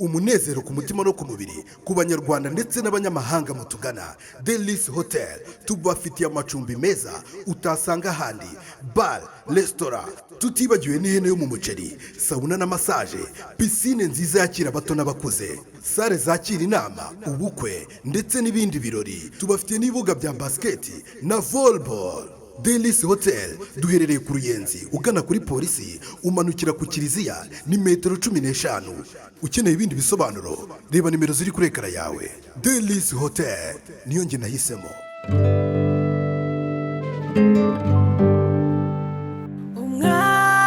Umunezero ku mutima no ku mubiri ku Banyarwanda ndetse n'abanyamahanga mutugana Delice Hotel, tubafitiye amacumbi meza utasanga ahandi, bar, resitora, tutibagiwe n'ihene yo mu muceri, sauna na massage, piscine nziza yakira abato n'abakuze, salle zakira inama, ubukwe ndetse n'ibindi birori. Tubafitiye n'ibibuga bya basket na volleyball. Delice Hotel duherereye ku Ruyenzi, ugana kuri polisi, umanukira ku kiliziya ni metero 15. Ukeneye ibindi bisobanuro, reba nimero ziri kuri écran yawe. Delice Hotel niyo njye nahisemo.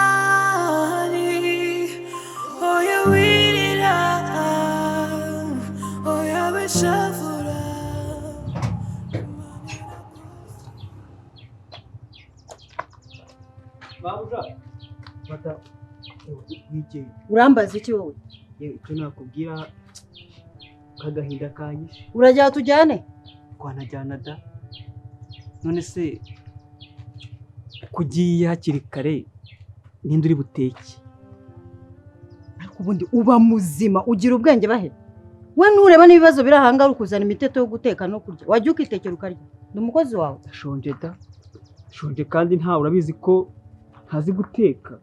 Umwari, oya wirira, oya wishavura. Babuja fata wigeye. Urambaza iki wowe? Yewe, icyo nakubwira, kagahinda kanyishe. Urajya tujyane? Twanajyana da. None se ko ugiye hakiri kare, ninde uri buteke? Ariko ubundi uba muzima, ugira ubwenge bahe? We ntureba n'ibibazo biri ahangaha, uri kuzana imiteto yo guteka no kurya. Wajya ukitekera ukarya, ni umukozi wawe? Ndashonje da, ndashonje kandi ntawe urabizi ko ntazi guteka.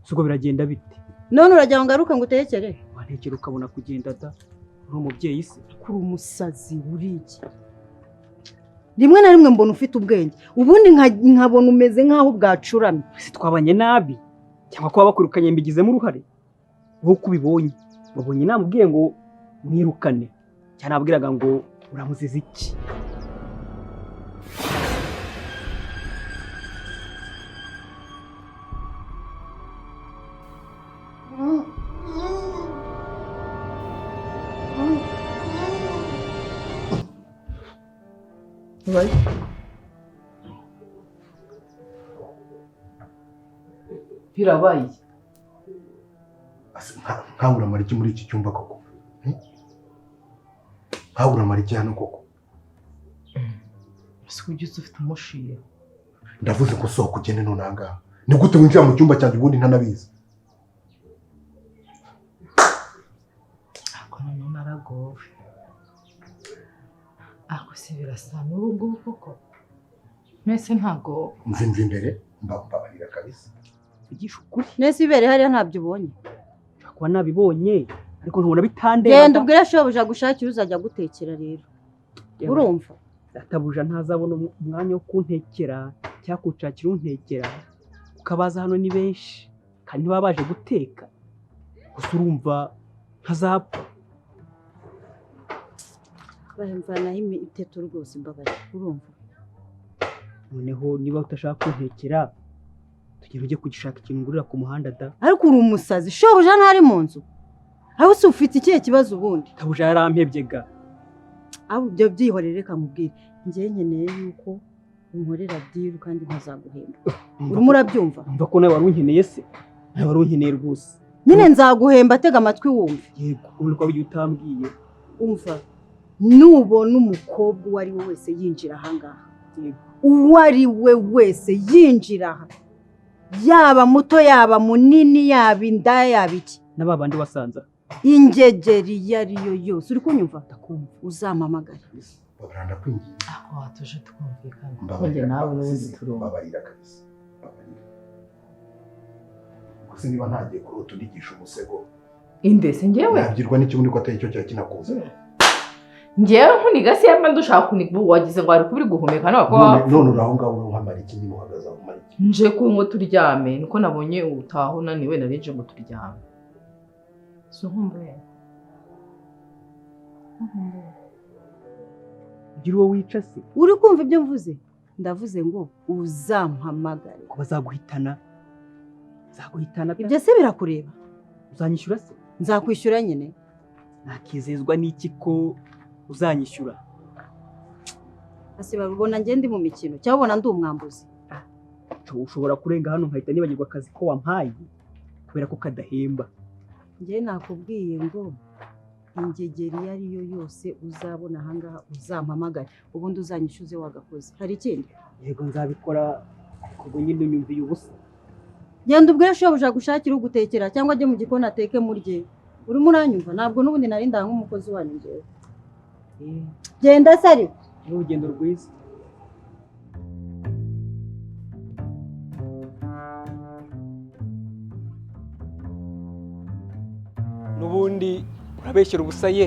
Si ubwo biragenda bite? None uragira ngo ngaruke ngo utekere? Wantekera ukabona kugenda da, uri umubyeyi se? Kuri umusazi uri iki? Rimwe na rimwe mbona ufite ubwenge, ubundi nkabona umeze nk'aho bwacuramye. Ese twabanye nabi cyangwa kuba bakwirukanye mbigizemo uruhare? Wowe uko ubibonye, wabonye namubwiye ngo mwirukane cyangwa nabwiraga ngo uramuziza iki? Birabaye. Nkawe uramara iki muri iki cyumba koko? Nkawe uramara iki hano koko? Ese ujya ufite umushiya? Ndavuze ko sohoka ugende none aha ngaha. Ni gute winjira mu cyumba cyanjye ubundi ntanabizi? Ariko noneho naragowe. Ariko se birasa n'ubu ngubu koko? Mbese ntabwo Mva imbere, mbabarira kabisa. Vugisha ukuri. Nese ibere hariya ntabyo ubonye? Nshobora kuba nabibonye ariko nkabona bitandeba. Genda ubwire shobuja agushakire uzajya agutekera rero. Urumva? Databuja ntazabona umwanya wo kuntekera cyangwa kunshakira untekera, kuko abaza hano ni benshi kandi ntibaba baje guteka. Gusa urumva ntazapfa. Bahemvanaho imiteto rwose, mbabarira. Urumva? Noneho niba udashaka kuntekera, tugenda ujye kugishaka ikintu ngurira ku muhanda da. Ariko uri umusazi, shobuja ntari mu nzu. Aho se ufite ikihe kibazo ubundi? Databuja yarampebye ga. Abo ibyo byihorere, reka nkubwire. Njye nkeneye yuko unkorera deal kandi ntazaguhemba. Urimo urabyumva? Umva ko nawe wari unkeneye se? Nawe wari unkeneye rwose. Nyine nzaguhemba, tega amatwi wumve. Yego, ubundi ko wabigiye utambwiye. Umva, nubona umukobwa uwo ari we wese yinjira ahangaha, Yego. uwo ari we wese yinjira aha, yaba muto, yaba munini, yaba indaya, yaba iki, Na ba bandi wasanze. ingegeri iyo ari yo yose, uri kunyumva? Ndakumva. Uzampamagare. Mbabarira, ndakwinginze. Ako watuje tukumvikana. Mbabarira Njye nawe n'ubundi kabisa. turumva. Mbabarira kabisa. Mbabarira. Gusa niba ntagiye kurota unigisha umusego, Inde se njyewe? nabyirwa n'ikibundi ko atari cyo cyari kinakuza. Njyewe nkuniga se yamba ndushaka kuniga, ubu wagize ngo ari kubiri guhumeka nawe ko None uri aho ngaho uramara iki nyine, uhagaze aho umara iki? Nje ko ngo turyame, niko nabonye utaha unaniwe, nari nje ngo turyame. So nkumbuye. Nkumbuye. Ugira uwo wica se? Uri kumva ibyo mvuze? Ndavuze ngo uzampamagare. Ko bazaguhitana. Bazaguhitana da. Ibyo se birakureba? Uzanyishyura se? Nzakwishyura nyine. Nakizezwa n'iki ko uzanyishyura? Ase babibona njye ndi mu mikino cyangwa ubona ndi umwambuzi? Ushobora kurenga hano nkahita nibagirwa akazi ko wampaye kubera ko kadahemba. Njye nakubwiye ngo ingegeri iyo ari yo yose uzabona ahangaha uzampamagare, ubundi uzanyishyuze wagakoze. Hari ikindi? Yego nzabikora, ariko ubwo nyine unyumviye ubusa. Genda ubwire shobuja agushakire ugutekera cyangwa ajye mu gikoni ateke murye. Urimo uranyumva? Ntabwo n'ubundi nari ndaha nk'umukozi wanyu njyewe. Genda se ariko. Ni urugendo rwiza. N'ubundi urabeshyera ubusa ye.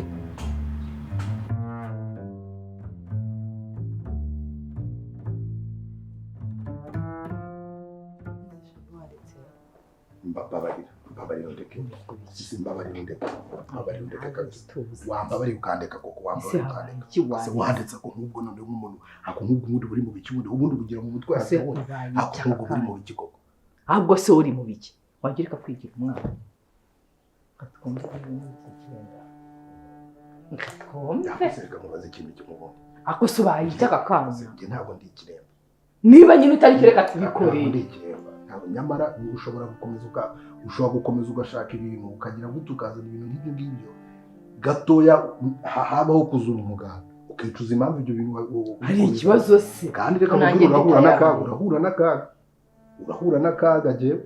Mbabarira, mbabarira ndeke. Mbabarira ndeke. Mbabarira ndeke kabisa. Wambabarira ukandeka koko, wambabarira ukandeka. Se wandetse ko nk'ubwo none nk'umuntu, ako nk'ubwo ubundi buri mu biki, ubundi bugira mu mutwe Ese wawe. ubaye Ako iki nk'ubwo aka buri mu kanya? biki koko. Ahubwo se uri mu biki? Wagira reka kwigira umwana. Reka twumve ibintu by'ikigenda. Reka twumve. Yakoze reka mubaze ikintu kimubona. Ako se ubaye iki aka kanya? Njye ntabwo ndi ikiremba. Niba nyine utari cyo reka Ntabwo tubikorere. ndi ikiremba. Ntabwo nyamara ushobora gukomeza uka ushobora gukomeza ugashaka ibintu ukagira gute ukazana ibintu nk'ibyo ngibyo gatoya habaho kuzura umuganda ukicuza impamvu ibyo bintu Hari ikibazo se? Kandi reka Nanjye nkubwire, urahura nditayari. n'akaga, urahura n'akaga, urahura n'akaga. Jyewe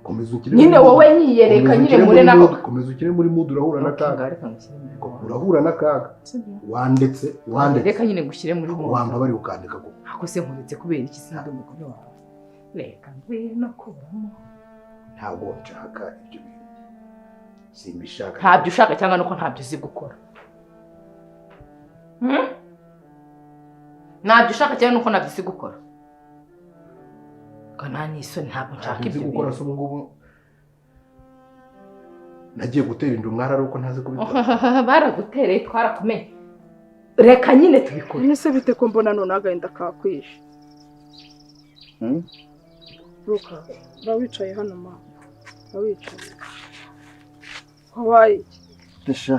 komeza ukire Nyine muri wowe mood. nyiyereka Komeza nyine ukire muri muri nako. mood, komeza ukire muri mood, urahura n'akaga, Reka ngushyire muri mood. urahura n'akaga. Wandetse, wandetse. Reka nyine ngushyire muri mood. Wambabariye ukandeka koko. Ako se nkuretse kubera iki sindi umugore wawe? Reka ngwino kuramo. Ntabwo nshaka ibyo bintu, simbishaka. Ntabyo ushaka cyangwa nuko ntabyo uzi gukora? Ntabyo ushaka cyangwa nuko ntabyo uzi gukora? Ngo nta n'isoni, ntabwo nshaka Ntabyo nzi ibyo gukora bintu. se ubu ngubu nagiye gutera inda umwari ari uko ntazi kubikora. Baragutereye twarakumenye. Reka nyine tubikore. None se bite ko mbona none agahinda kakwishe? Ruka, uba wicaye hano ma. Uba wicaye. Wabaye iki? Tesha,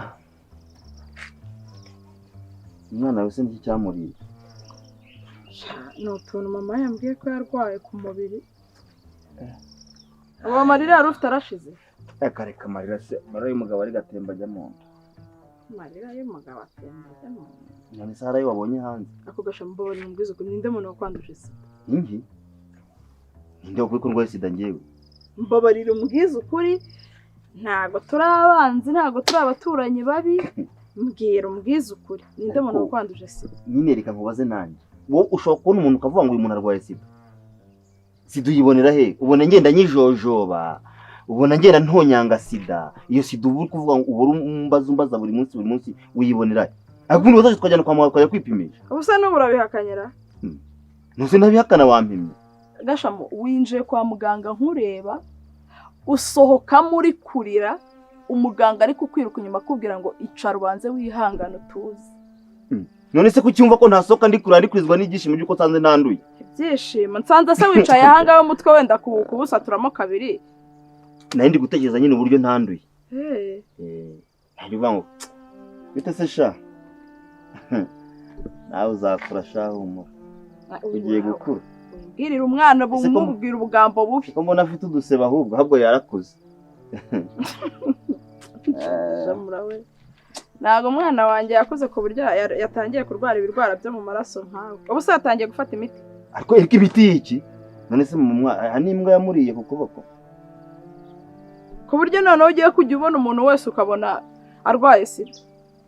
umwana wawe se niki cyamuriye? Sha, ni utuntu mama yambwiye ko yarwaye ku mubiri. Abo amarira yari ufite arashize. Akareka amarira se, amarira y'umugabo ari gatemba ajya mu nda. Amarira y'umugabo atemba ajya mu nda. None se hari ayo wabonye hanze? Ako gashambo mbabariye umbwize ukuri, ninde muntu wakwanduje sida? Ingi? Ninde wakuri ko ndwaye sida njyewe? Mbabarira umbwize ukuri, ntabwo turi abanzi, ntabwo turi abaturanyi babi. Mbwira umbwize ukuri, ninde muntu Ariko- wakwanduje sida? Nyine reka nkubaze nanjye. Wowe ushobora kubona umuntu ukavuga ngo uyu muntu arwaye sida. Sida uyibonera he? Ubona ngenda nyijojoba. Ubona ngenda ntonyanga sida. Iyo sida uba uri kuvuga ngo uhora umbaza umbaza buri munsi buri munsi uyibonera he? Ariko ubundi wazaje tukajyana kwa muganga tukajya kwipimisha. Ubu se n'ubu urabihakanyira? Ntuzi ntabihakana wampimye. Gashamo, winjiye kwa muganga nkureba, usohokamo uri kurira, umuganga ari kukwiruka inyuma akubwira ngo icara ubanze wihangane utuze. None se kucyumva ko ntasohoka ndi kurira ndi kurizwa n'ibyishimo by'uko nsanze ntanduye? Ibyishimo nsanze se wicaye ahangaha umutwe wenda kuwusaturamo kabiri. Nari ndi gutekereza nyine uburyo ntanduye. Eh, Nari uvuga ngo bite se sha? Nawe uzakura sha humura. Ugiye gukura. Ubwirira umwana Ese ko- umubwira ubugambo bubi. Ko mbona afite udusebe ahubwo ahubwo yarakuze. Jamura we. Ntabwo umwana wanjye yakuze ku buryo yatangiye kurwara ibirwara byo mu maraso nkawe. Ubu se yatangiye gufata imiti? Ariko eriko ibiti iki? None se mu mwana aha n'imbwa yamuriye ku kuboko. Ku buryo noneho ugiye kujya ubona umuntu wese ukabona arwaye sida.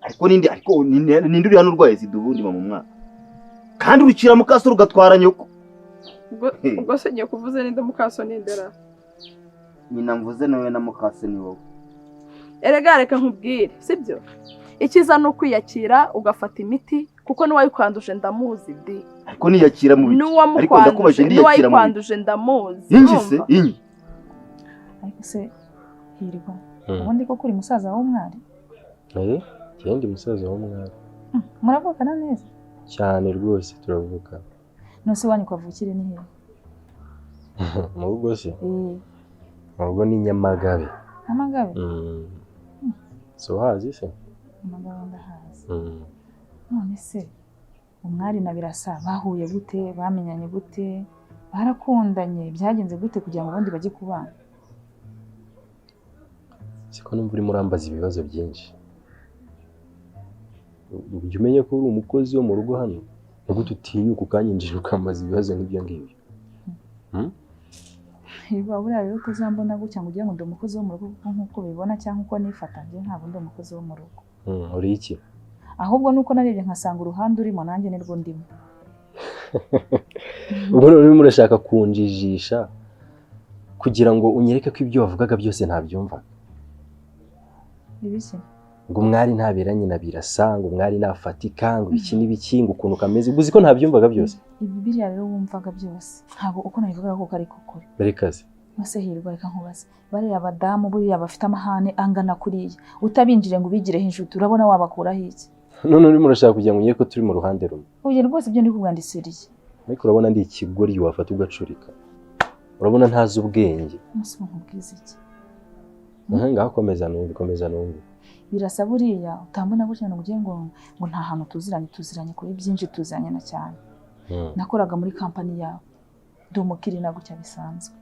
Ariko ninde ariko ninde uri hano urwaye sida ubundi mama mwana? Kandi urukira mukaso rugatwara nyoko. Ubwo ubwo se ngiye kuvuze ninde mukaso nindera? Nyina mvuze nawe na mukase ni wowe. Erega reka nkubwire, sibyo? Icyiza ni ukwiyakira ugafata imiti kuko n'uwayikwanduje ndamuzi di. Ariko niyakira mu biki? Ariko ndakubaje N'uwamukwanduje, ndiyakira mu biki? n'uwayikwanduje ndamuzi. Ingi se Urumva? ingi. Ariko se Hirwa, ubundi koko uri musaza w'umwari? Njyewe ndi musaza w'umwari. Muravukana neza? Cyane rwose turavukana. None se iwanyu kavukire ni hehe? Mu rugo se? Eh, Mu rugo ni Nyamagabe. Nyamagabe? Si uhazi se? Nyamagabe ndahazi. None se umwari na Birasa bahuye gute? Bamenyanye gute? Barakundanye? Byagenze gute kugira ngo ubundi bajye kubana? Siko numva urimo urambaza ibibazo byinshi. Ujya umenya ko uri umukozi wo mu rugo hano? Ni gute utinyuka ukanyinjira ukambaza ibibazo nk'ibyo ngibyo? Hirwa, buriya rero utazambona gutya ngo ugire ngo ndi umukozi wo mu rugo, kuko nk'uko ubibona cyangwa uko nifata, njye ntabwo ndi umukozi wo mu rugo. Uri iki? Ahubwo nuko narebye nkasanga uruhande urimo nanjye nirwo ndimo. Ubwo rero urimo urashaka kunjijisha kugira ngo unyereke ko ibyo wavugaga byose ntabyumvaga. Ibiki? Ngo umwari ntaberanye na Birasa, ngo umwari nafatika, ngo ibiki n'ibiki, ngo ukuntu kameze, ubwo uzi ko ntabyumvaga byose. Ibi biriya rero wumvaga byose ntabwo uko nabivugaga koko ariko kuri. Berekazi. Nose Hirwa, reka nkubaze, bariya badamu buriya bafite amahane angana kuriya, utabinjire ngo ubigireho inshuti, urabona wabakuraho iki? None urimo urashaka kugira ngo unyereke ko turi mu ruhande rumwe. Oya rwose, ibyo ndi kubwandisiriye. Ariko urabona ndi ikigoryi wafata ugacurika? Urabona ntazi ubwenge? Umunsi ubu nkubwiza iki? Aha ngaho komeza numve, komeza numve. Birasa buriya utambona gutya ngo ugire ngo nta hantu tuziranye, tuziranye kuri byinshi, tuziranye na cyane. Nakoraga muri kampani yawe, ndi umukiriya gutya bisanzwe.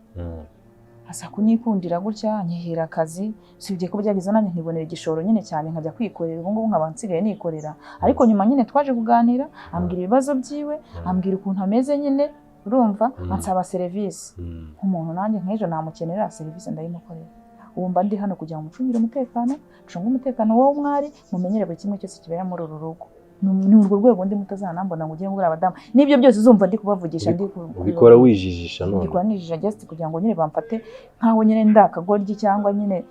Aza kunyikundira gutya, nkihera akazi, usibye ko byageze nanjye nkibonera igishoro nyine cyane, nkajya kwikorera, ubu ngubu nkaba nsigaye nikorera. Ariko nyuma nyine twaje kuganira, ambwira ibibazo byiwe, ambwira ukuntu ameze nyine, urumva, ansaba serivisi. Nk'umuntu nanjye nk'ejo namukenera serivisi ndayimukorera. Ubu mba ndi hano kugira ngo mucungire umutekano, ncunge umutekano wowe umwari, mumenyere buri kimwe cyose kibera muri uru rugo. Ni urwo rwego ndi, mutazanambona ngo ugire ngo uriya abadamu n'ibyo byose uzumva ndi kubavugisha ndi Ubikora wijijisha none. Mbikora nijijisha just kugira ngo nyine bamfate nkaho nyine ndakagoryi cyangwa nyine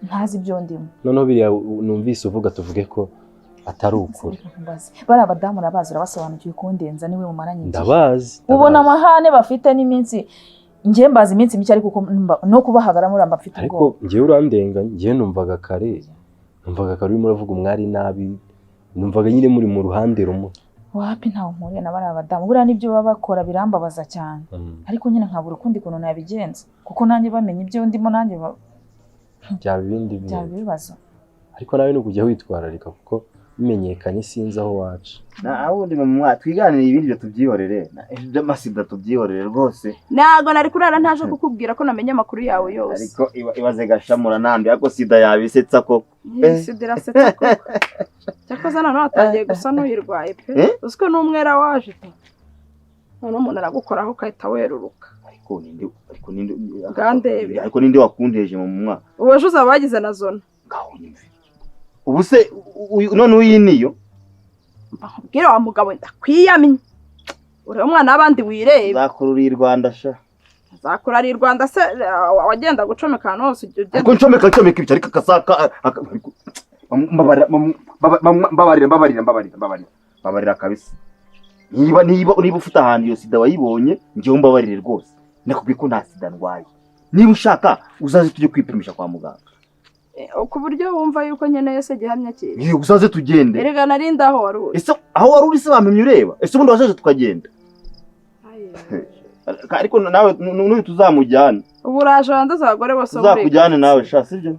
ntazi ibyo ndimo. Noneho biriya numvise uvuga, tuvuge ko atari ukuri. Mbaze, bariya abadamu urabazi, urabasobanukiwe kundenza, niwe mumaranye igihe. Ndabazi. Ubona amahane bafite n'iminsi, njye mbazi iminsi mike, ariko uko no kubahagaramo uramba mfite Ariko ubwoba. njyewe urandenga, njyewe numvaga kare urimo uravuga umwari nabi, numvaga nyine muri mu ruhande rumwe. Wapi, ntawe mpuriye na bariya badamu, buriya n'ibyo baba bakora birambabaza cyane. Ariko nyine nkabura ukundi kuntu nabigenza, kuko nanjye bamenya ibyo ndimo nanjye Byaba ibindi byaba bintu. ibibazo. Ariko nawe ni ukujya witwararika, kuko bimenyekanye sinzi aho waca. Na wundi mwa twiganire ibindi, byo tubyihorere. Iby'amasida tubyihorere rwose. Ntabwo nari kurara ntaje kukubwira ko namenye amakuru yawe yose. Ariko ibaze gashamura nanduye, ariko sida yabisetsa koko. Iyi sida irasetsa koko. Cyakoze noneho watangiye gusa n'uyirwaye pe. Eh? Uzi ko n'umwera waje pe, noneho umuntu aragukoraho ugahita weruruka. Ariko ninde Bwandebe. Ariko ninde wakunteje mu mwaka? Ubu ejo uzaba wagize na zona. Ubu se none uyi niyo? Mbwira wa mugabo, ndakwiyamye, urebe umwana w'abandi wirebe. Uzakurura i Rwanda sha. Azakura ari i Rwanda se, wagenda gucomeka ahantu hose ujya ugenda. Ariko ncomeka ibyo, ariko akasaka mbabarira, mbabarira, mbabarira, mbabarira, mbabarira, mbabarira kabisa. Niba ufite ahantu iyo sida wayibonye, njyewe mbabarire rwose, nakubwiye ko nta sida ndwaye. Niba ushaka uzaze tujye kwipimisha kwa muganga. Ku buryo wumva yuko nkeneye se gihamya cyiza? Yego, uzaze tugende. Erega narindi aho wari uri. Ese aho wari uri se bamemye ureba? Ese ubundi wazaje tukagenda? Ariko nawe n'uyu tuzamujyane. Ubu uraje wanduza abagore bose bo muri iyi Tuzakujyane nawe sha, sibyo?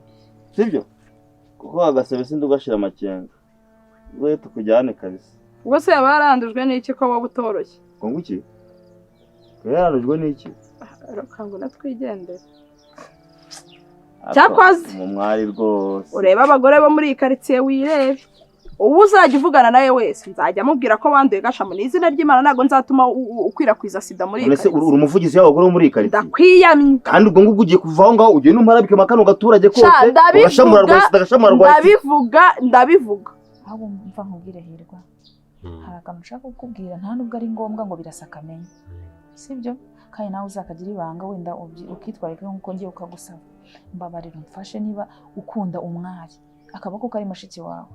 Sibyo, kuko agasebe sindi ugashira amakenga, we tukujyane kabisa. Ubwo se yaba yarandujwe n'iki ko wowe utoroshye? Ngo nguki? Yarandujwe n'iki? Reka ngo natwigendere. Cyakoze. Mu mwari rwose. Urebe abagore bo muri iyi karitsiye wirebe, uwo uzajya uvugana nawe wese nzajya amubwira ko wanduye gashamu. Ni izina ry'Imana, ntabwo nzatuma ukwirakwiza sida muri iyi None se uri karitsiye. Uri umuvugizi w'abagore bo muri iyi karitsiye? Ndakwiyamye. Kandi ubwo ngubwo ugiye kuva aho ngaho ugiye n'umparabike kano gaturage kose. Sha, Ugashamura ndabivuga. Rwaye sida, agashamura rwaye sida. Ndabivuga, ndabivuga. Ahubwo mva nkubwire Hirwa, hari akantu nshaka kukubwira, nta nubwo ari ngombwa ngo Birasa akamenya, sibyo? Kandi nawe uzakagira ibanga, wenda ukitwararika nk'uko ngiye ukagusaba. Mbabarira umfashe, niba ukunda umwari akaboko kari mushiki wawe,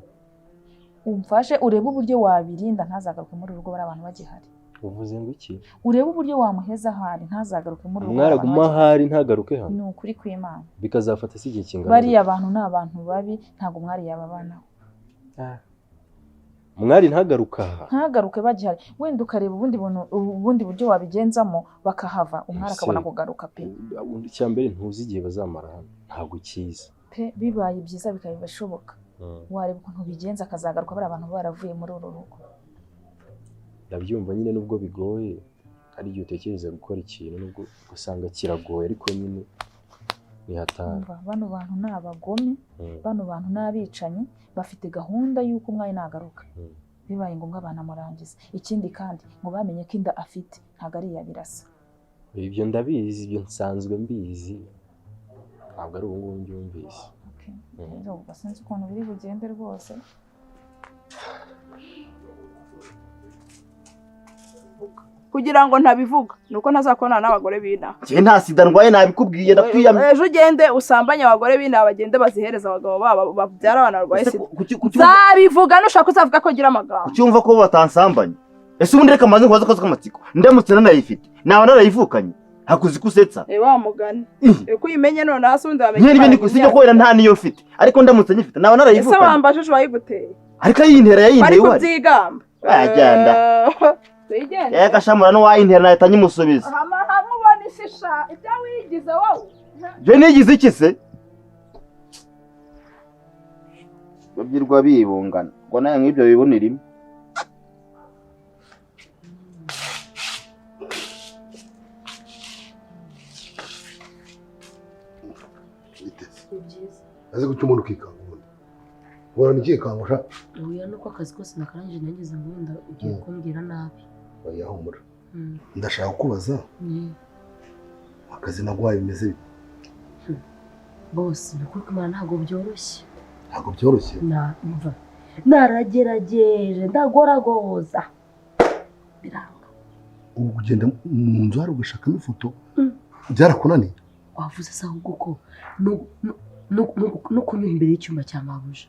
umfashe urebe uburyo wabirinda ntazagaruke muri uru rugo bari abantu bagihari. Uvuze ngo iki? Urebe uburyo wamuheza ahari ntazagaruke muri uru rugo Umwari abantu aguma bagihari. ahari ntagaruke hano? Ni ukuri kw'Imana. Bikazafata se igihe kingana Bariya gute? bantu ni abantu babi, ntabwo umwari yababanaho. Umwari ntagaruka aha? Ntagaruke bagihari. Wenda ukareba ubundi buntu, ubundi buryo wabigenzamo bakahava, umwari akabona Ese, kugaruka pe. Icya mbere ntuzi igihe bazamara hano, ntabwo ukizi. Pe, bibaye byiza bikaba bishoboka, wareba ukuntu ubigenza akazagaruka bari abantu baravuye muri uru rugo. Ndabyumva nyine, nubwo bigoye, hari igihe utekereza gukora ikintu nubwo usanga kiragoye, ariko nyine ni hatari. Umva, bano bantu ni abagome. Bano bantu ni abicanyi, bafite gahunda y'uko umwari nagaruka bibaye ngombwa banamurangiza. Ikindi kandi ngo bamenye ko inda afite ntabwo ari iya Birasa. Ibyo ndabizi, ibyo nsanzwe mbizi, ntabwo ari ubu ngubu mbyumvise. Rero ubwo sinzi ukuntu biri bugende rwose. Kugira ngo ntabivuga nuko ntazakubonana n'abagore b'inaha. Njye nta sida ndwaye, nabikubwiye, ndakwiyamye. Ejo ugende usambanye abagore b'inaha, bagende bazihereza abagabo babo babyara abana barwaye sida. Nzabivuga, nushaka uzavuga ko ngira amagambo. Kuki wumva ko batansambanye? Ese ubundi reka maze nkubaze akazi k'amatsiko, ndamutse nanayifite naba narayivukanye? Hakuzi ko usetsa. Wa mugani uko uyimenye none hasi ubundi wamenye. Nyine ibyo sibyo ko wenda nta niyo mfite, ariko ndamutse nyifite naba narayivukanye. Ese wambajije uwayiguteye? Ariko ayintera yayinteye uhari. Bari kubyigamba. Agenda. Yega shamura n'uwayintera nahita nyimusubiza. Hamwe ubona ishisha ibyo wigize wowe. Je nigize iki se? Babyirwa bibungana ngo nawe nk'ibyo bibonera imwe. Aze guca umuntu ukikanga ubundi. Ubona nikikanga sha. Oya, nuko akazi kose nakarangije nageze ngo wenda ugiye kumbwira nabi. Oya humura. Ndashaka kubaza. Akazi naguhaye bimeze bite? Bose nukuri kumara ntabwo byoroshye. Ntabwo byoroshye? Mva. Naragerageje ndagoragoza. Biranga. Ubu kugenda mu nzu hari ugashakamo ifoto byarakunaniye? Wavuze se ahubwo ko no kunyura imbere y'icyumba cya mabuja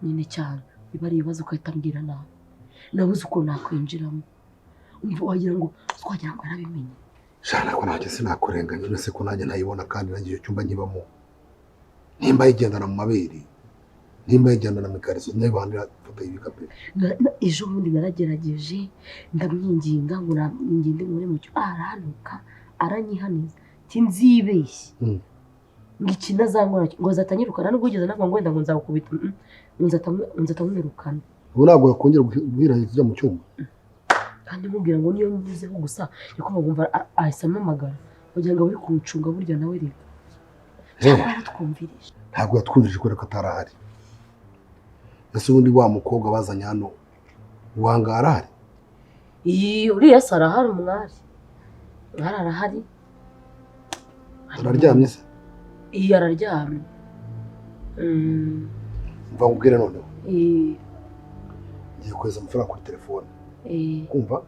nyine cyane biba ari ibibazo ugahita ambwira nabi, nabuze ukuntu nakwinjiramo, umva wagira ngo twagira ngo yarabimenye. Shana ko ntacyo sinakurenganya, uretse ko nanjye ntayibona kandi nanjye icyo cyumba nkibamo, nimba yigendana mu mabere, nimba yigendana mu ikariso, nayo bandira ifoto y'ibikapu. Ejo bundi naragerageje ndamwinginga ngo ngende nkore mu cyumba, arantuka aranyihaniza ati nzibeshye ngo iki nazankora ngo azatanyirukana, nubwo ugeze ntabwo ngo wenda ngo nzakubita, ngo nzatamwirukana. Ubu ntabwo yakongera guhirahira ujya mu cyumba. Kandi mubwira ngo niyo mvuzeho gusa yakumva ngumva ahise ampamagara wagira ngo uri kuncunga burya nawe reka. Cyangwa yaratwumvirije. Ntabwo yatwumvirije kubera ko atarahari. Ese ubundi wa mukobwa bazanye hano wanga arahari? Iyi uriya se arahari, umwari. Umwari arahari. Araryamye se? Iyi araryamye. Mva nkubwire noneho. Ngiye kohereza amafaranga kuri telefone. Kumva?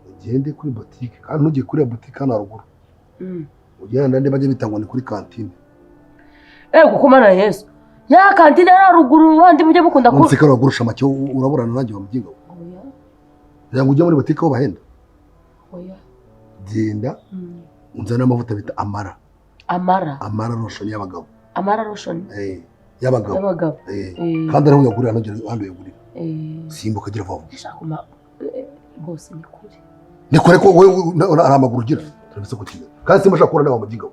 Ugende kuri botike, kandi ntujye kuri botike hano haruguru. Ugenda n'andi bajye bita ngo ni kuri kantine. Kuko mana Yesu. Ya kantine ari haruguru bandi mujye mukunda ko. Nse karagurusha make uraburana nanjye wa muginga. Oya. Ngira ujye muri botike aho bahenda. Oya. Genda. Unzana amavuta bita Amara. Amara. Amara lotion y'abagabo. Amara lotion. Y'abagabo. Y'abagabo. Kandi ariho uyagurira hano uyagurira. Simbuka gira vuba. Ndashaka kuma bose ni kure. Ni kure ko wowe ari amaguru ugira. Turabise kukiga. Kandi simba ashaka kubona nawe muginga.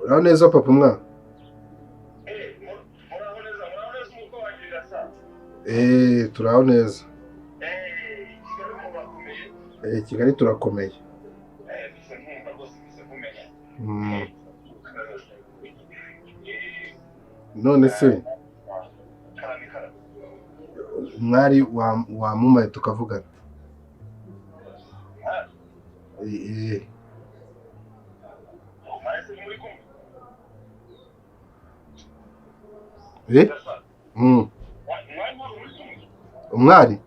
Uraho neza papa umwana? Turaho neza. Kigali turakomeye. None se mwari wamumaye tukavugana? Umwari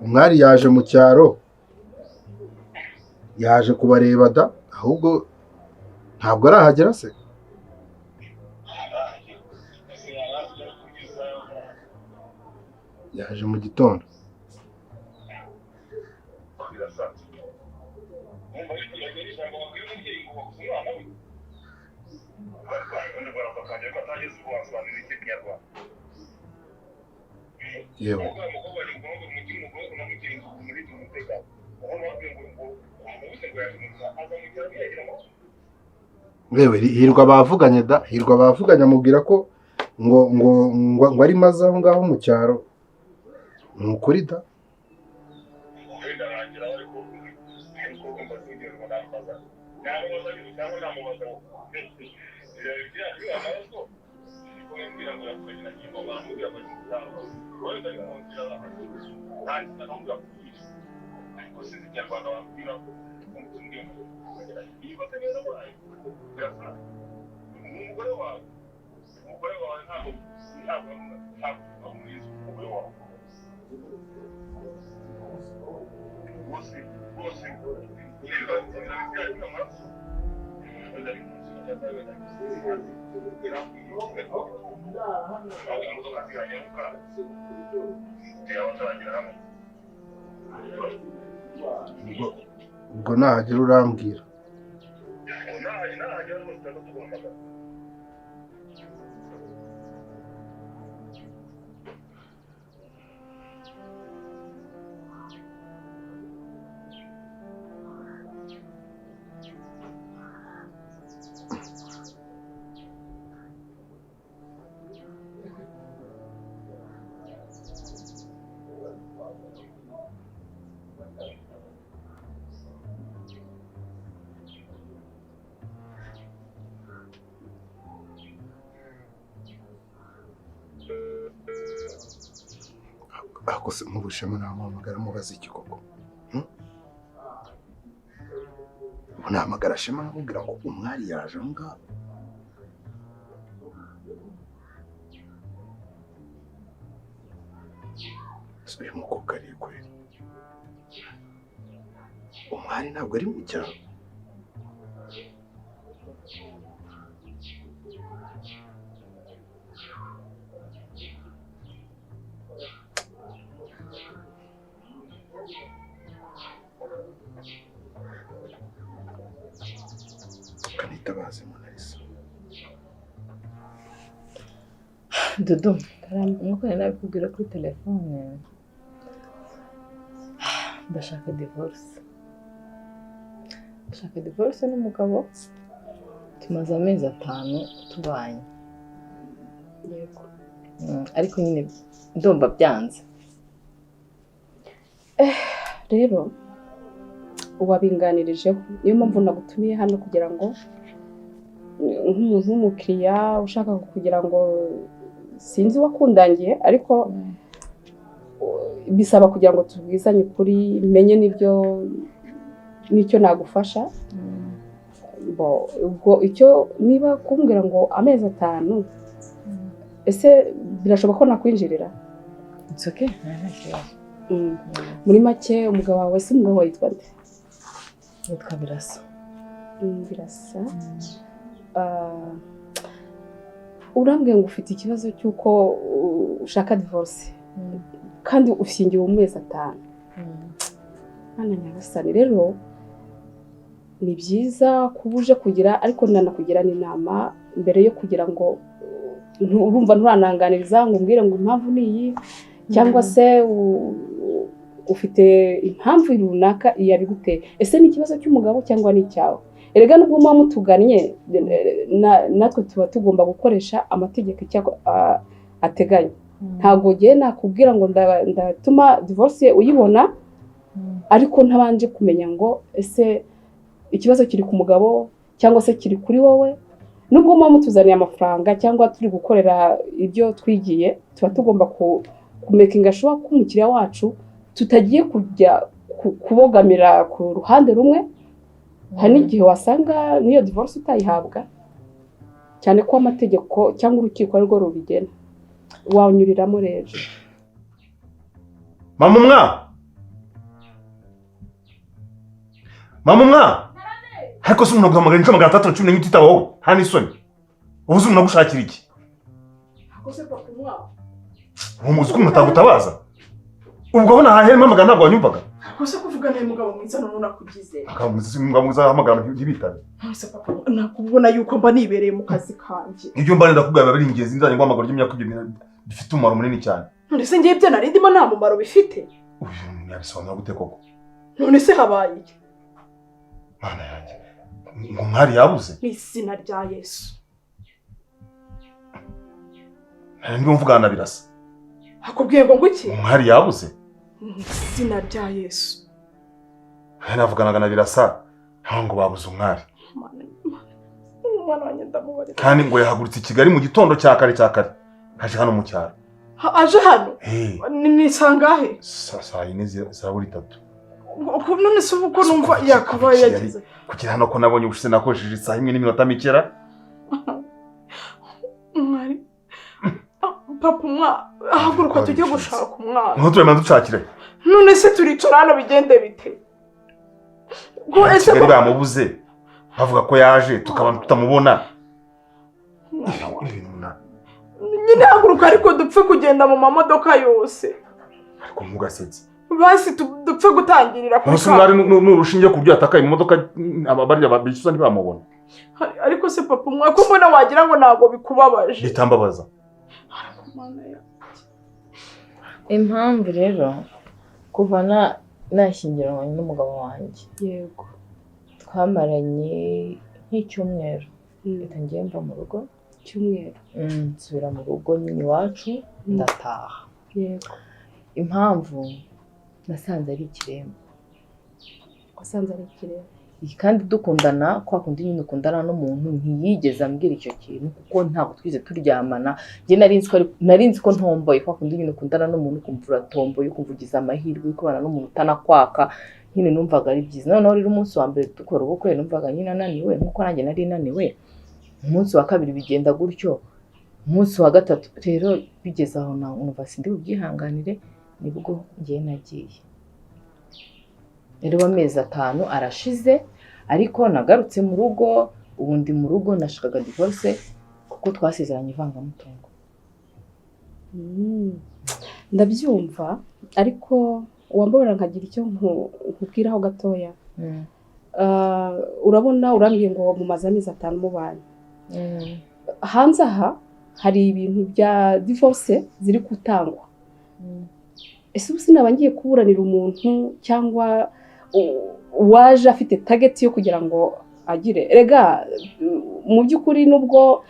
umwari yaje mu cyaro, yaje kubareba da, ahubwo ntabwo arahagera se? Yaje mu gitondo. Yewe yewe hirwa bavuganye da, hirwa bavuganye amubwira ko ngo ngo ngo ari maze aho ngaho mu cyaro. Ni ukuri da. Ubwo nahagera urambwira. Akose mubushema namuhamagara mubaza iki koko? Ubu nahamagara Shema namubwira ngo umwari yaje aho ngaho. Uyu mukobwa ari kweli. Umwari ntabwo ari mu cyaro. Kanitabaze Monalisa. Dudu, nkuko nari nabikubwira kuri telefone, ndashaka divorce. Ndashaka divorce n'umugabo, tumaze amezi 5 tubanye. Yego. Ariko nyine ndumva byanze. Rero wabinganirijeho, niyo mpamvu nagutumiye hano kugira ngo nk'umuntu w'umukiriya ushaka kugira ngo sinzi wakundangiye, ariko bisaba kugira ngo tubwizanye ukuri, menye n'ibyo n'icyo nagufasha. Ubwo icyo niba kumbwira ngo amezi 5, ese birashoboka ko nakwinjirira? It's okay, nta kibazo. Muri make umugabo wawe se umugabo wawe yitwa nde? Yitwa Birasa. Birasa. Urambwiye ngo ufite ikibazo cy'uko ushaka divorce kandi ushyingiwe mu mezi 5. Mana nyagasani, rero ni byiza kuba uje kugira, ariko nanakugira n'inama mbere yo kugira ngo urumva nturananganiriza ngo umbwire ngo impamvu ni iyi cyangwa se ufite impamvu runaka yabiguteye. Ese ni ikibazo cy'umugabo cyangwa ni icyawe? Erega nubwo muba mutugannye, natwe tuba tugomba gukoresha amategeko cyangwa ateganya. Ntabwo ngiye nakubwira ngo ndatuma divorce uyibona, ariko ntabanje kumenya ngo ese ikibazo kiri ku mugabo cyangwa se kiri kuri wowe. Nubwo muba mutuzaniye amafaranga cyangwa turi gukorera ibyo twigiye, tuba tugomba kumekinga sure ko umukiriya wacu tutagiye kujya kubogamira ku ruhande rumwe. Hari n'igihe wasanga n'iyo divorce utayihabwa, cyane ko amategeko cyangwa urukiko arirwo rubigena. Wanyuriramo rero. Mama umwa, mama umwa, ariko se umuntu aguhamagara inshuro 314 utitaba wowe, nta n'isoni. Ubu se umuntu agushakira iki? Ubu muzi ko umuntu atagutabaza? Ubwo aho nahahera mpamagara ntabwo wanyumvaga? Kose kuvuga nawe mugabo mwiza none unakugize. Mugabo mwiza ahamagara ntibitabe. None papa nakubona yuko mba nibereye mu kazi kanjye. Ibyo mba ndakubwira biba biri ingenzi, nzanye guhamagara ry'imyaka ibyo bifite umumaro munini cyane. None se ngiye ibyo nari ndimo nta mumaro bifite? Uyu yabisobanura gute koko? None se habaye iki? Mana yanjye, ngo mwari yabuze? Mu izina rya Yesu. Nari ndimo mvugana na Birasa. Akubwiye ngo nguki? Umwari yabuze? Mu izina rya Yesu. Navuganaga na Birasa, ngo babuze umwari. Umwana wanjye ndamubarira. Kandi ngo yahagurutse i Kigali mu gitondo cya kare cya kare. Aje hano mu cyaro. Aje hano? Ni sangahe? Saa yine zabura itatu. None se ubu ko numva yakabaye yagize. Kugira hano ko nabonye ubushize nakoresheje isaha imwe n'iminota mikera. Mwari papa umwa ahaguruka tujye gushaka umwana. Nko turema dushakire. None se turicara hano bigende bite? Ko ese ko bamubuze bavuga ko yaje tukaba tutamubona. Nyine haguruka ariko dupfe kugenda mu mamodoka yose. Ariko ntugasetse. Basi dupfe gutangirira kuri ka. Mwari n'urushinge ku byo yatakaye mu modoka abarya babishyuza ntibamubona. Ariko se papa umwa ko mbona wagira ngo ntago bikubabaje. Bitambabaza. Impamvu rero kuva nashyingiranwe n'umugabo wanjye. Yego. Twamaranye nk'icyumweru. Reka ngiye mva mu rugo. Cyumweru. Nsubira mu rugo nyine iwacu ndataha. Yego. Impamvu nasanze ari ikiremba. Wasanze ari ikiremba. Kandi dukundana kwa kundi nyine ukundana n'umuntu ntiyigeze ambwira icyo kintu kuko ntabwo twize turyamana. Njye nari nzi ko ntomboye kwa kundi nyine ukundana n'umuntu ukumva uratomboye ukumva ugize amahirwe yo kubana n'umuntu utanakwaka nyine numvaga ari byiza. Noneho rero umunsi wa mbere dukora ubukwe numvaga nyine ananiwe nkuko nanjye nari naniwe. Umunsi wa kabiri bigenda gutyo, umunsi wa gatatu rero bigeze aho numva sindi bubyihanganire nibwo ngiye nagiye. Rero amezi 5 arashize ariko nagarutse mu rugo, ubu ndi mu rugo nashakaga divorce kuko twasezeranye ivangamutungo. Ndabyumva ariko wambabara nkagira icyo nkubwiraho gatoya. Urabona urambwiye ngo mumaze amezi 5 mubanye. Hanze aha hari ibintu bya divorce ziri gutangwa. Ese ubu sinaba ngiye kuburanira umuntu cyangwa waje afite target yo kugira ngo agire? Erega mu by'ukuri nubwo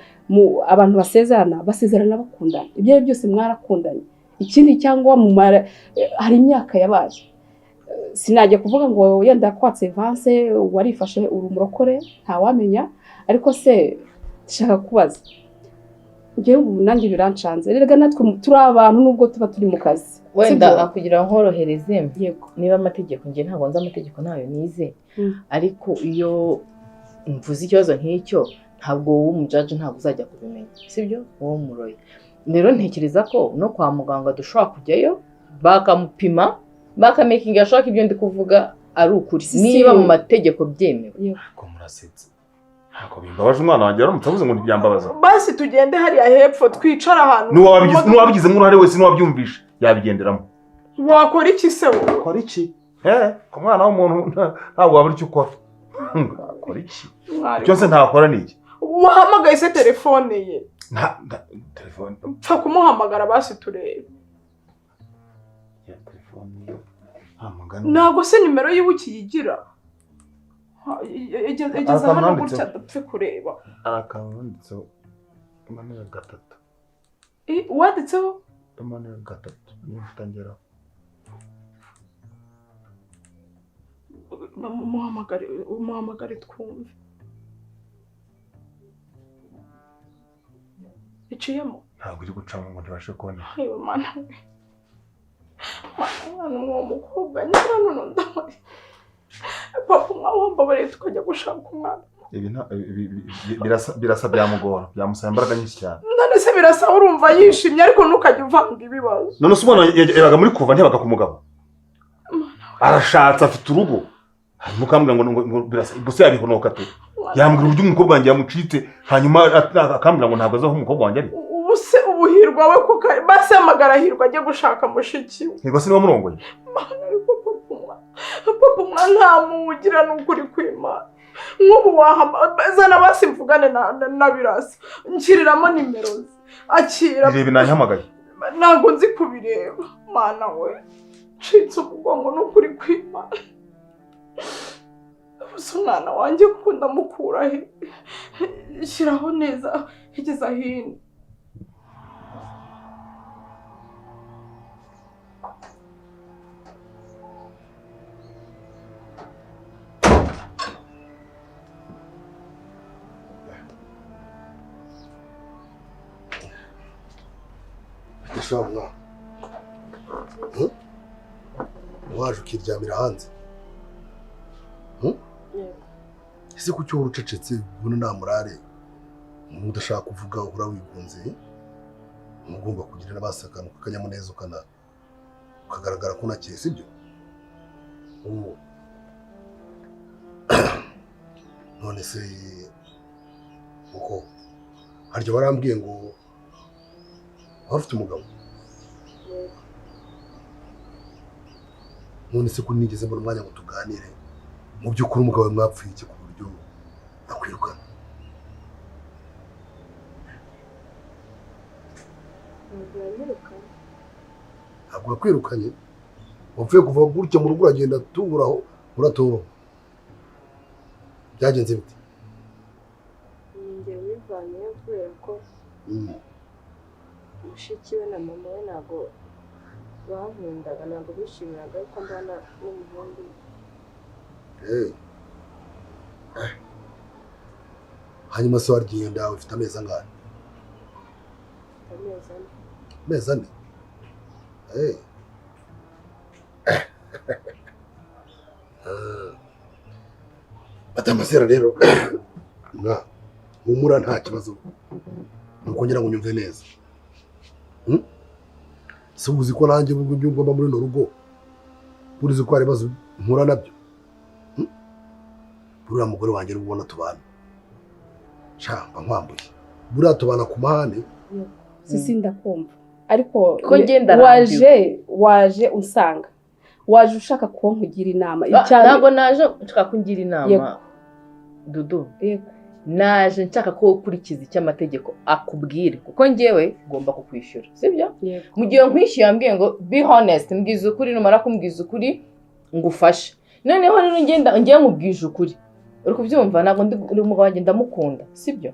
abantu basezerana bakundana, ibyo ari byose mwarakundanye. Ikindi cyangwa hari imyaka yabaye. Sinajya kuvuga ngo yenda kwatse avance warifashe uri umurokore ntawamenya, ariko se ndashaka kubaza ngewe ubu nanjye birancanze. Erega natwe turi abantu nubwo tuba turi mu kazi. Wenda kugira nkorohereze niba amategeko ngiye ntabwo nzi amategeko ntayo nize, ariko iyo mvuze ikibazo nk'icyo ntabwo wowe umujaji ntabwo uzajya kubimenya, sibyo? Wowe umuroyi. Rero ntekereza ko no kwa muganga dushobora kujyayo bakamupima bakamakinga ashaka ibyo ndi kuvuga ari ukuri niba mu mategeko byemewe. Ariko murasetse. Ntabwo bimbabaje umwana wanjye aramutse avuze ngo ntibyambabaza. Basi tugende hariya hepfo twicara ahantu. N'uwabigizemo uruhare wese n'uwabyumvishe yabigenderamo. Wakora iki se wowe? Wakora iki? Ku mwana w'umuntu ntabwo wabura icyo ukora. Wakora iki? Cyose ntakora ni iki? Wahamagaye se telefone ye? Nta telefone. Pfa kumuhamagara basi turebe. Ya telefone yo. Ntabwo se nimero yiwe ukiyigira. Egeza hano gutya dupfe kureba. Akantu wanditseho Emmanuel 3. Wanditseho Emmanuel 3 niyo mutangeraho. Muhamagare twumve. Iciyemo? Ntabwo iri gucamo ngo ntibashe kubona. Ayo mana we. Mwana uwo mukobwa nyira none ndamuri. Papa mwawambabariye tukajya gushaka umwana. Ibi birasa byamugora, byamusaba imbaraga nyinshi cyane. None se birasa urumva yishimye ariko ntukajya uvanga ibibazo. None se umwana yabaga muri kuva ntiyabaga ku mugabo. Arashatse afite urugo. Mukambwira ngo birasa gusa yabihonoka te. Yambwira uburyo umukobwa wanjye yamucitse hanyuma akambwira ngo ntabwo azaho umukobwa wanjye ari. Ubu se ubuhirwa we kuko basi amagara hirwa ajye gushaka mushiki we. Hirwa se niwe murongoye. Papa umwana ntamugira n'ukuri kwimana. Nk'ubu wahama zana basi mvugane na Birasa. Nshyiriramo nimero ze. Akira. Birebe nayihamagaye. Ntabwo nzi kubireba. Mana we. Ncitse umugongo n'ukuri kwimana. Gusa umwana wanjye kuko ndamukura he. Shyiraho neza igeza hino. Ndashaka waje ukiryamira hanze. Ese kuki uhora ucecetse ubona nta murare, umuntu udashaka kuvuga uhora wigunze, ugomba kugira n'abasakana akanyamuneza ukagaragara ko unakeye, sibyo? None se uko harya warambwiye ngo wari ufite umugabo? None se ko nigeze mbona umwanya ngo tuganire, mu by'ukuri umugabo mwapfuye iki ku buryo akwirukana? Ntabwo yakwirukanye, wapfuye kuva gutya mu rugo uragenda tuburaho uratoba. Byagenze bite? Njye wivanyeyo kubera ko mushiki we na mama we ntabwo bankundaga, ntabwo bishimiraga yuko mbana n'umuhungu. Hanyuma se waryiye ndawe ufite amezi angahe? Amezi ane. Amezi ane? Madamasera rero mwa humura nta kibazo, nuko ngira ngo unyumve neza. Se uzi ko nanjye ubwo mbyumva mba muri no rugo, urizi ko hari ibibazo mpura nabyo. Buriya mugore wanjye uri ubona tubana, sha mba nkwambuye, buriya tubana ku mahane. Sisi ndakumva, ariko ko ngenda waje unsanga, waje ushaka ko nkugira inama. Ntabwo naje nshaka kungira inama Dudu, naje nshaka ko ukurikiza icyo amategeko akubwira, kuko ngewe ngomba kukwishyura, sibyo? Mu gihe nkwishyuye yambwiye ngo be honest, mbwiza ukuri, numara kumbwiza ukuri ngufashe. Noneho rero ngenda ngiye nkubwije ukuri, uri kubyumva? Ntabwo ndi umugabo wanjye ndamukunda, sibyo?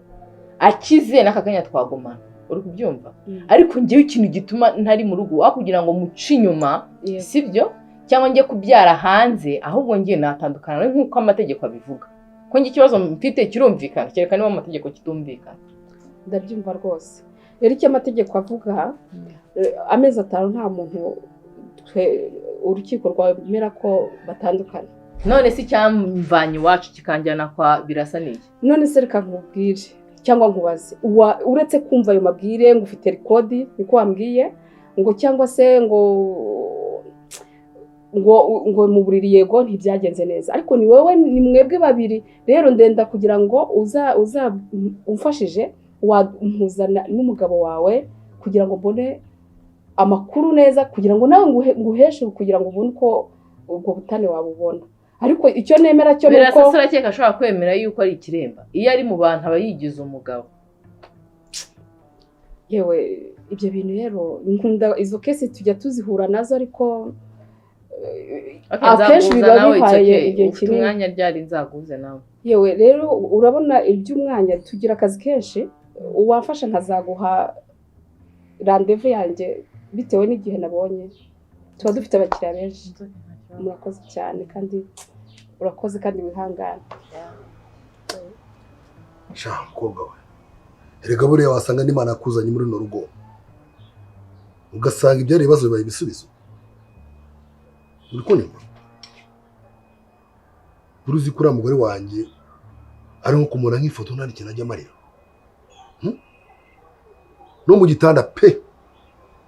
Akize n'aka kanya twagumana, uri kubyumva? Ariko ngewe ikintu gituma ntari mu rugo aho kugira ngo muce inyuma, sibyo? Cyangwa njye kubyara hanze, ahubwo ngiye natandukana nk'uko amategeko abivuga. Ko ngi ikibazo mfite kirumvikana, kereka niba amategeko kitumvikana. Ndabyumva rwose. Rero icyo amategeko avuga, amezi 5 nta muntu urukiko rwemera ko batandukana. None se icyamvanye iwacu kikanjyana kwa Birasa ni iki? None se reka nkubwire cyangwa nkubaze, uretse kumva ayo mabwire ngo ufite rekodi niko wambwiye, ngo cyangwa se ngo mu buriri yego ntibyagenze neza, ariko ni wowe ni mwebwe babiri. Rero ndenda kugira ngo uza umfashije wampuzana n'umugabo wawe kugira ngo mbone amakuru neza, kugira ngo nawe nguheshe kugira ngo ubone uko ubwo butane wabubona. Ariko icyo nemera cyo nuko Birasa urakeka ashobora kwemera yuko ari ikiremba, iyo ari mu bantu aba yigize umugabo. Yewe ibyo bintu rero nkunda izo kesi tujya tuzihura nazo, ariko akenshi biba bihaye igihe kinini. Umwanya ryari nzaguze nawe. Yewe rero urabona iby'umwanya tugira akazi kenshi, uwafasha nkazaguha rendez-vous yanjye bitewe n'igihe nabonye. Tuba dufite abakiriya benshi. Murakoze cyane kandi urakoze kandi wihangane. Sha mukobwa we, erega buriya wasanga n'Imana yakuzanye muri runo rugo, ugasanga ibyari ibibazo bibaye ibisubizo. Uri kunyumva? Uruzi ko uriya mugore wanjye ari nko kumubona nk'ifoto nta n'ikintu ajya amarira. No mu gitanda pe,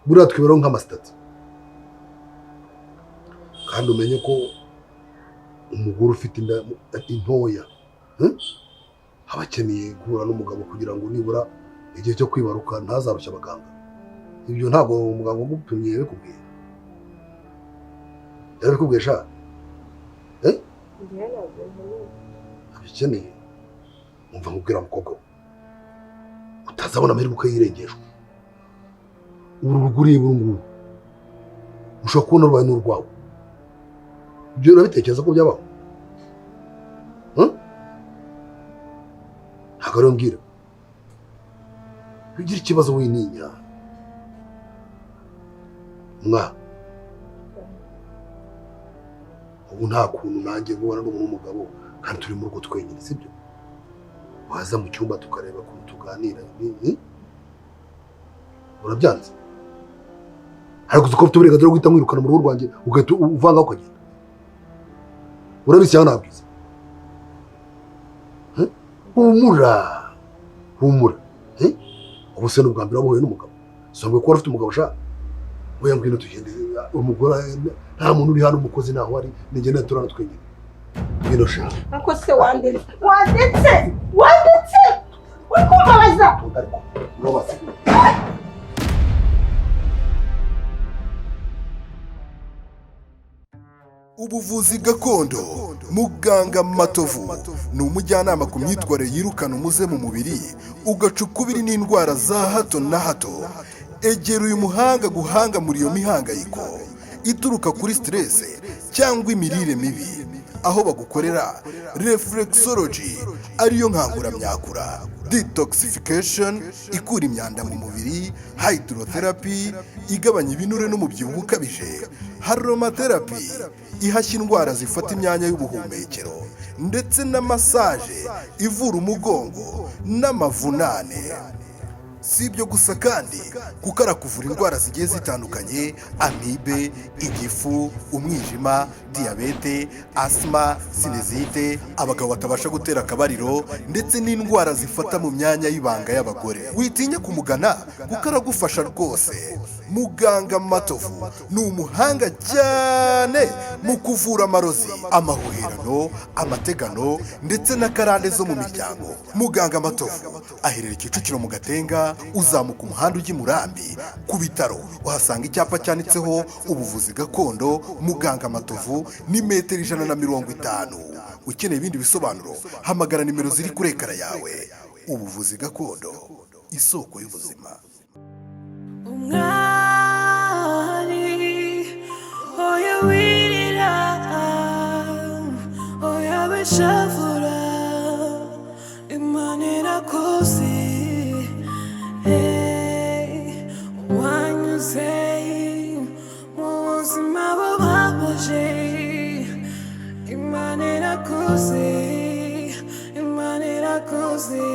buriya twiberaho nk'amasitati. Kandi umenye ko umugore ufite inda intoya aba akeneye guhura n'umugabo kugira ngo nibura igihe cyo kwibaruka ntazarushye abaganga. Ibyo ntabwo umuganga ugupimye yabikubwiye. Yarabikubwiye sha? Abikeneye. Umva nkubwira mukobwa we, utazabona amahirwe ukayirengeshwa. Uru rugo ureba uru nguru ushobora kubona rubaye n'urwawe. Ibyo urabitekereza ko byabaho? Ntabwo ariyo mbwira. Iyo ugira ikibazo wininya mwa, ubu nta kuntu nanjye nkubona n'umuntu w'umugabo kandi turi mu rugo twenyine, sibyo? Waza mu cyumba tukareba ukuntu tuganira. Urabyanze? Ariko uzi ko ufite uburenganzira bwo guhita mwirukana mu rugo rwanjye ugahita uvanga ukagenda. Urabizi cyangwa ntabwiza? Humura, humura. Ubu se ni ubwa mbere wamuhuye n'umugabo? Sambwe ko ufite umugabo sha. Oya ngwino tugende, umugore nta muntu uri hano, umukozi ntaho ari, nigenda turana twenyine. Ngwino sha. Ariko se wandetse, wandetse, wandetse, uri kumbabaza. Urabaza. Ubuvuzi gakondo muganga Matovu ni umujyanama ku myitwarire yirukana umuze mu mubiri ugaca ukubiri n'indwara za hato na hato. Egera uyu muhanga guhanga muri iyo mihangayiko ituruka kuri stress cyangwa imirire mibi, aho bagukorera reflexology ariyo nkanguramyakura, detoxification ikura imyanda mu mubiri, hydrotherapy igabanya ibinure n'umubyibuho ukabije, aromatherapy ihashya indwara zifata imyanya y'ubuhumekero, ndetse na massage ivura umugongo n'amavunane. Si ibyo gusa kandi kuko arakuvura indwara zigiye zitandukanye: amibe, igifu, umwijima, diyabete, asima, sinezite, abagabo batabasha gutera akabariro, ndetse n'indwara zifata mu myanya y'ibanga y'abagore. Witinya kumugana kuko aragufasha rwose. Muganga Matovu ni umuhanga cyane mu kuvura amarozi, amahuherano, amategano ndetse n'akarande zo mu miryango. Muganga Matovu aherereye Kicukiro mu Gatenga, uzamuka umuhanda ujya i Murambi ku bitaro uhasanga icyapa cyanditseho ubuvuzi gakondo muganga Matovu, ni metero 150. Ukeneye ibindi bisobanuro hamagara nimero ziri kuri ekara yawe. Ubuvuzi gakondo, isoko y'ubuzima. Umwari oya wirira, oya wishavura, Imana irakuzi. Hey, wanyuze mu buzima bubabaje, Imana irakuzi, Imana irakuzi.